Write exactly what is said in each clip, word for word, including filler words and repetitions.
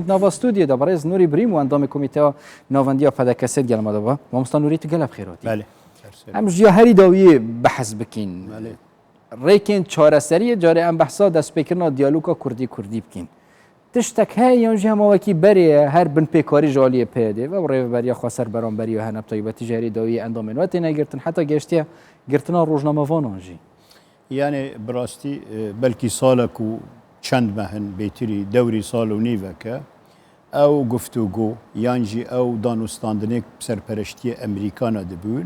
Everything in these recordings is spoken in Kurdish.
Nava stûdiyê de birêz Nûrî Birîm û endamê Komîteya Navendiya P D K S digel me de be. Mamosta Nûrî, tu gelek bi xêr hatî. Belê. Em ji ya herî dawiyê behs bikîn. Belê. Rêkên çareseriyê, carê em behsa destpêkirina diyaloga Kurdî-Kurdî bikîn. Tiştek heye yan jî hema wekî berê ye, her binpêkarî ji aliyê P Y D'ê ve û rêveberiya xweser beramberî we hene, bi taybetî ji herî dawiyê endamên we têne girtin, heta gehiştiye girtina rojnamevanan jî? Yani bi rastî, e, belkî salek û çend meh in, bêtirî dewrî sal û nîveke, ew guftûgo yan jî ew danûstandinê bi serpereştiyê Emerîkana dibûn,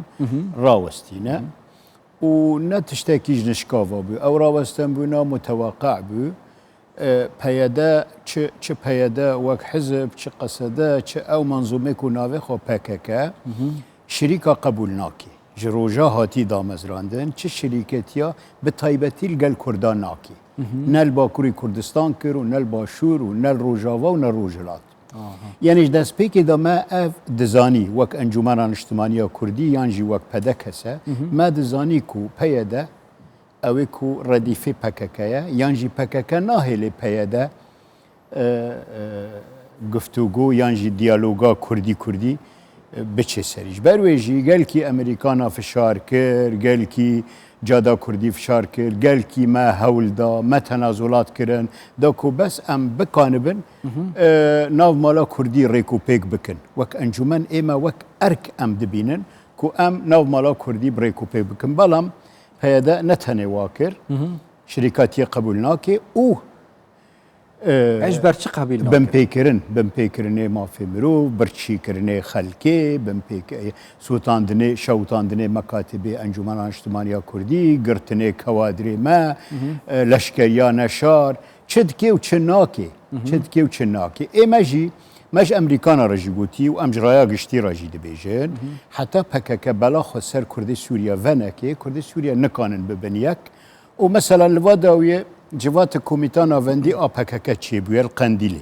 rawestîne. Û ne tiştekî ji nişka ve bû. Ew rawestinbûna muteweqe bû. E, P Y D, çi, çi P Y D wek hizib, çi Q S D, çi ew menzûmê ku navê xwe P K K, şirîka qebûl nake. Ji roja hatî damezrandin, çi şirîketiya bi taybetî li gel Kurdan nake. Ne li Bakurê Kurdistan kir û ne li Başûr û ne li Rojava û ne Rojhilat. Aha. Yanî ji destpêkê de me ev dizanî, wek Encûmena Niştimaniya Kurdî yan jî wek P D K S, me dizanî ku P Y D ew ê ku redîfê P K K ye, yan jî P K K nahêlê P Y D, e, e, guftûgo yan jî diyaloga Kurdî-Kurdî, e, biçe serî. Ji ber wê jî gelkî Emerîkana fişar kir, gelkî Cada Kurdî fişar kir, gelkî me hewl da, me tenazulat kirin, da ku bes em bikanibin, e, nav mala Kurdî rêk û pêk bikin. Wek encûmen ê me wek erk em dibînin ku em nav mala Kurdî bi rêk û pêk bikin. Belam P Y D ne tenê wa kir, şirîkatiyê qebûl nake û, e, Ez ji ber çi qebîl nakim? Binpêkirin, binpêkirinê mafê mirov, birçîkirinê xelkê, binpêk-, sotandinê, şewitandinê mekatibê Encûmena Niştimaniya Kurdî, girtinê kewadrê me, e, leşkeriya neşar, çi dike û çi nake, çi dike û çi nake. Ê me jî, me ji Emerîkana re jî gotî û em ji raya giştî re jî dibêjin, heta P K K bela xwe ser Kurdê Sûriye veneke, Kurdê Sûriye nikanin bibin yek. Û mesela li va dawiyê civata Komîta Navendî a P K K çêbûye li Qendîlê.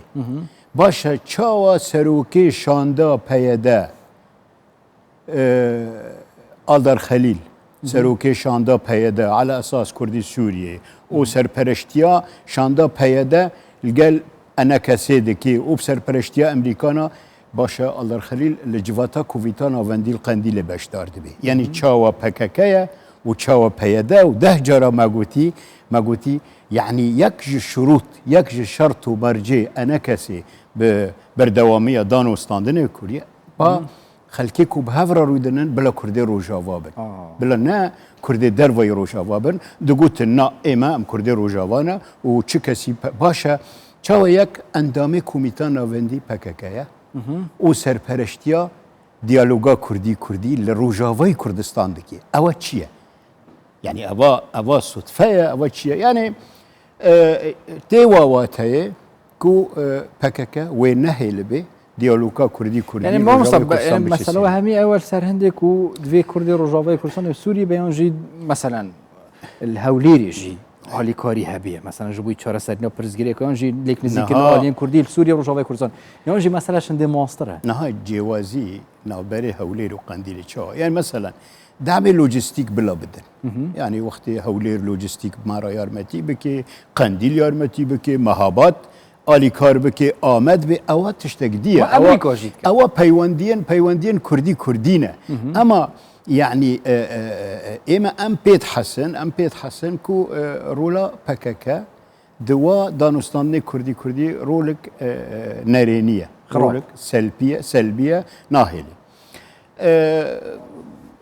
Baş e, çawa serokê şanda P Y D, e, Aldar Xelîl, serokê şanda P Y D, ala esas Kurdî Sûriyê û serpereştiya şanda P Y D li gel E N K S dike û bi serpereştiya Emerîkana, baş e, Aldar Xelîl li civata Komîta Navendî li Qendîlê beşdar dibe. Yanî çawa P K K ye û çawa P Y D û deh cara me gotî, me gotî, yanî yek ji şurût, yek ji şert û mercê E N K S'ê bi berdewamiya dan û standinê Kurdî, pa xelkê ku bi hev re rûdinin, bila Kurdê Rojava bin. Aa. Bila ne Kurdê dervayî Rojava bin, digotin, na, ê me, em Kurdê Rojava ne û çi kesî pe-, baş e, çawa yek endamê Komîta Navendî P K K ye û serpereştiya diyaloga Kurdî-Kurdî li Rojavayê Kurdistan dike. Ewa çi ye? Yanî eva, eva sutfe ye, eva çi ye? Yanî, e, tê wa wateyê ku, e, P K K wê nehêlibe diyaloga Kurdî-Kurdî Yanî li mamosta, Rojavayê be-, Kurdistan yanî biçe mesela serî. Hemî ew li ser hindê ku divê Kurdê Rojavayê Kurdistan û Sûriyê be yan jî meselen li Hewlêrê jî alîkarî hebe. Mesela ji bo çareserîna pirsgirêkan jî lêk nizîkirina Niha aliyên Kurdî li Sûriye, Rojavayê Kurdistan. Yan jî mesela şindê mastir e. Niha cêwazî navberê Hewlêr û Qendîlê çawa? Yani mesela demê lojistîk bila bidin. Yani wextê Hewlêr lojistîk me re yarmetî bike, Qendîl yarmetî bike, Mehabad alîkar bike, Amed be, ewa tiştek dî ye. Ma Ewa, Amerîka jî dike. Ewa peywendiyên, peywendiyên Kurdî Kurdî ne. Ema yani, e, e, e, ême em pê dihesin, em pê dihesin ku, e, rola P K K di wa danûstandinê Kurdî Kurdî rolek, e, e, nerênî ye. Xirab. Rolek selpî ye, selbî ye, nahêlî. E,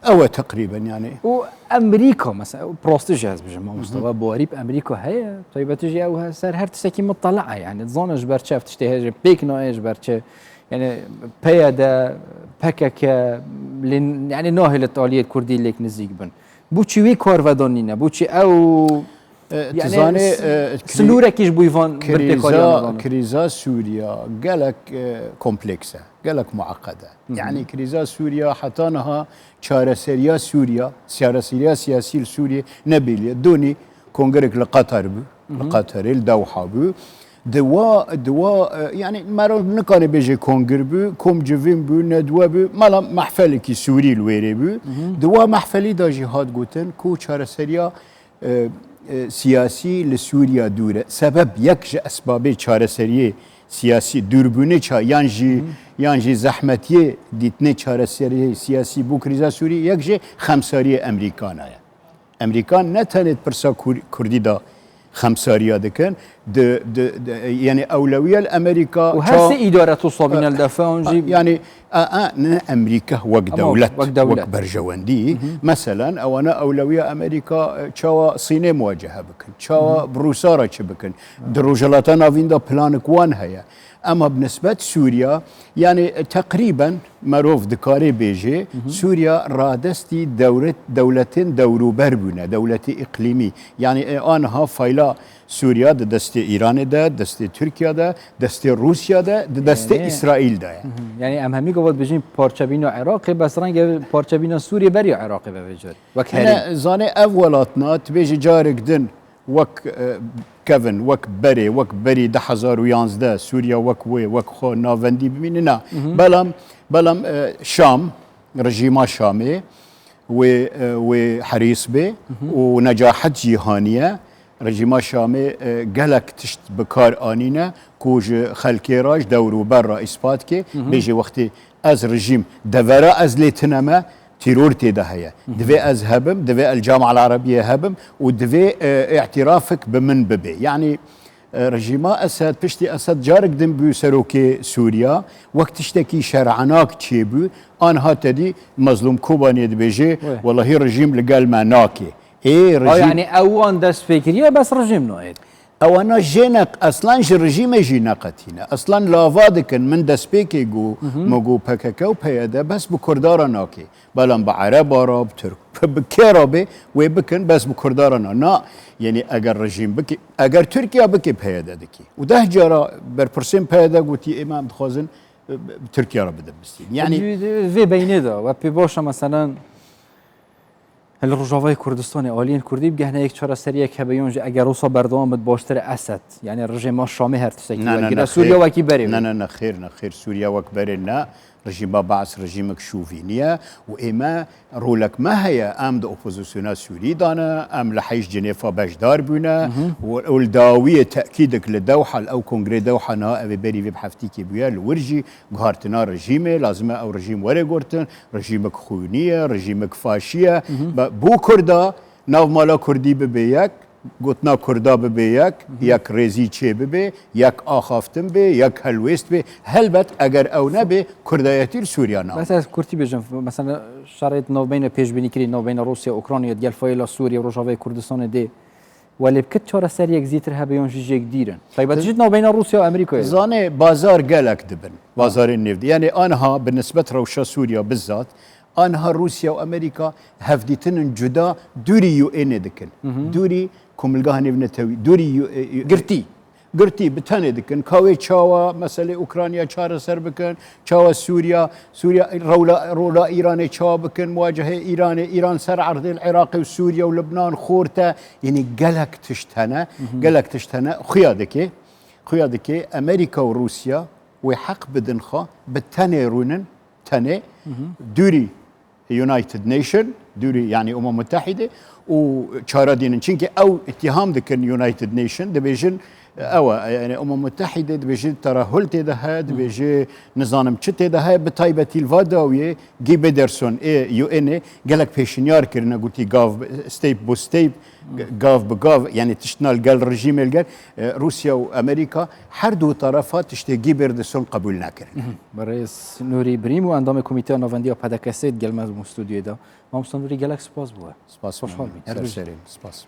ew e teqrîben yani. Û Amerîka mesela, bi rastî jî ez bijim, mamosta, we bawerî bi Amerîka heye, taybetî jî ew he-, ser her tiştekî mitela e yani. Dizane ji ber çi ev tiştê heye, pêk nayê ji ber çi. Yani P Y D, P K K, lê, yani nahêle aliyê Kurdî lêk nizîk bin. Bo çi wî karvedan nîne? Bo çi ew, e, yani, tizane, s-, e, krî-, sinûrekî ji bo van krîza, binpêkariya nadan? Krîza Sûriya gelek, e, kompleks e, gelek mueqed e. Yani krîza Sûriya heta niha çareseriya Sûriya, çareseriya siyasî li Sûriyê nebêliye. Donî kongrek li Qatar bû, li Qatarê, li Dewha bû. Di wa, di wa, e, yani mero nikane bêje kongir bû, kom civîn bû, nedwe bû, mala mehfelekî Sûrî li wêrê bû. Di wa mehfelî de jî hat gotin ku çareseriya, e, e, siyasî li Sûriya dûr e. Sebeb yek ji esbabê çareseriyê siyasî, dûrbûnê ça-, yan jî, yan jî zehmetiyê dîtinê çareseriyê siyasî bo krîza Sûrî, yek jê xemsariyê Emerîkana ye. Emerîkan ne tenê di pirsa Kur-, Kurdî de xemsariya dikin, di, di, di, yani ewlewiya li Emerîka Û her ça-, sê îdare tu sabîne li defa hûn jî yani, a, a, ne Emerîka wek Ama dewlet, wek dewlet. Wek berjewendî, meselen, ewana ewlewiya Emerîka, e, çawa Sînê muwacehe bikin, çawa bi Rûsa re çi bikin, di Rojhilata Navîn de planik wan heye. Ema bi nisbet Sûriya, yani, e, teqrîben merov dikare bêje, Sûriya radestî dewlet, dewletên dewrûber bûne, dewletê îqlîmî. Yani, e, aniha fayla Sûriya di destê Îranê de, destê Tirkiye de, destê Rûsya de, di destê Yani- Îsraîl de ye. Mhm. Yani em hemî gava dibêjin parçebîna Iraqê, bes renge parçebîna Sûriyê beriya Iraqê be vê car. Wek herêm. Hine zanê ev welatna, tu bêjî carek din wek, e, kevin, wek berê, wek berî du hezar û yanzdeh, Sûriya wek wê, wek xwe navendî bimîne, na. Mhm. Belam, belam, e, Şam, rejîma Şamê, wê, e, wê herîs bê Mhm. û necahet cîhanî ye. Rejîma Şamê, e, gelek tişt bi kar anîne ku ji xelkê re, ji dewr û ber re îspat ke. Mhm. Bêjê wextê ez rejîm devera ez lê tune me, tîror tê de heye. Mhm. Divê ez hebim, divê El Cami'a El Arabiye hebim û divê, e, îtirafek bi min bibe. Yani, e, rejîma Esed, piştî Esed carek din bû serokê Sûriya, wek tiştekî şer'anak çêbû, aniha te dî Mezlûm Kobaniyê dibêje, Wê. Welahî rejîm li gel me nake. Ê, Ha, rejîm yani ew wan dest pê kiriye, bes rejîm nayê. Ewana jê ne, eslan ji rejîmê jî neqetîne. Eslan lava dikin, min destpêkê got, Mhm. me got P K K û P Y D bes bi Kurda re nake. Belam bi Ereba re, bi Tirk, bi kê re bê, wê bikin, bes bi Kurda re na. Na, yani eger rejîm bike, eger Tirkiye bike, P Y D dike. Û deh cara berpirsên P Y D gotî, ê me em dixwazin, e, bi Tirkiye re bidin bistîn. Yani Vê, vê beynê de, we pê baş e, meselen, Li Rojavayê Kurdistanê aliyên Kurdî bi gehneyek çareseriyek hebe yon jî eger wisa berdewam bit baştir e Esed. Yani rejîma Şamê her tiştekî Ne, ne, wekî ne, ne, Sûriye xêr. Wekî berê Ne, wê. Ne, ne, xêr, ne, xêr. Sûriye wek berê ne. Rejîma Baas rejîmek şovînî ye û ê me rolek me heye. Em di opozisyona Sûrî de ne, em li heyş Cinêfa beşdar bûne Mhm. û, û li dawiyê tekîdek li Dewha, li ew kongrê Dewha niha ev ê berî vê bi heftîkê bûye, li wir jî guhartina rejîmê, lazim e ew rejîm were gotin, rejîmek xûnî ye, rejîmek faşî ye. Mhm. Be-, bo Kurda, nav mala Kurdî bibe yek, gotina Kurda bibe yek, Mhm. yek rêzî çê bibe, yek axaftin be, yek helwêst be. Helbet eger ew nebe, Kurdayetî li Sûriya nabe. Mesela ez kurtî bêjim, mesela şerê di navbeyna pêşbînî kirî, navbeyna Rûsya, Ukrayna, di gel fayla Sûriye, Rojavayê Kurdistanê dê, welê bi kit çareseriyek zîtir hebe yon jî jêk dîr in? Taybet jî di navbeyna Rûsya û Amerîkayê de. Zane bazar gelek dibin. Bazarên nêv de. Yani anha bi nisbet rewşa Sûriya bizzat, anha Rûsya û Amerîka hevdîtinin cuda dûrî U N'ê dikin. Mhm. Dûrî Komilgeha Nêvnetewî, dûrî U-, e, U-, Girtî. Girtî bi tenê dikin. Ka wê çawa meselê Ukrayna çareser bikin, çawa Sûriya, Sûriya, rewla, rola Îranê çawa bikin, muwacehê Îranê, Îran ser erdê li Iraqê û Sûriye û Libnan xort e. Yanî gelek tişt hene, Mhm. gelek tişt hene. Xuya dike, xuya dike Amerîka û Rûsya wê heq bidin xwe, bi tenê rûnin, tenê, Mhm. dûrî United Nation, dûrî, yani Umem Mutehide û çara dînin. Çimkî ew îtîham dikin United Nation, dibêjin, ew e, yani Umem Mutehide dibêjin terehul tê de heye, dibêje nizanim çi tê de heye, bi taybetî li va dawiyê Guy Pedersen ê U N'ê gelek pêşinyar kirine, gotî gav, step bi step, gav bi gav, yani tiştna li gel rejîmê li gel, e, Rûsya û Amerîka her du terefa tiştê Guy Pedersen qebûl nekirin. Mhm. Birêz Nûrî Birîm û endamê Komîteya Navendiya P D K S'ê di gel me bûn stûdyoyê de. Mamosta Nûrî, gelek spas bo we. Spas Xweşhal bî. Her bijî. Serserê. Spas.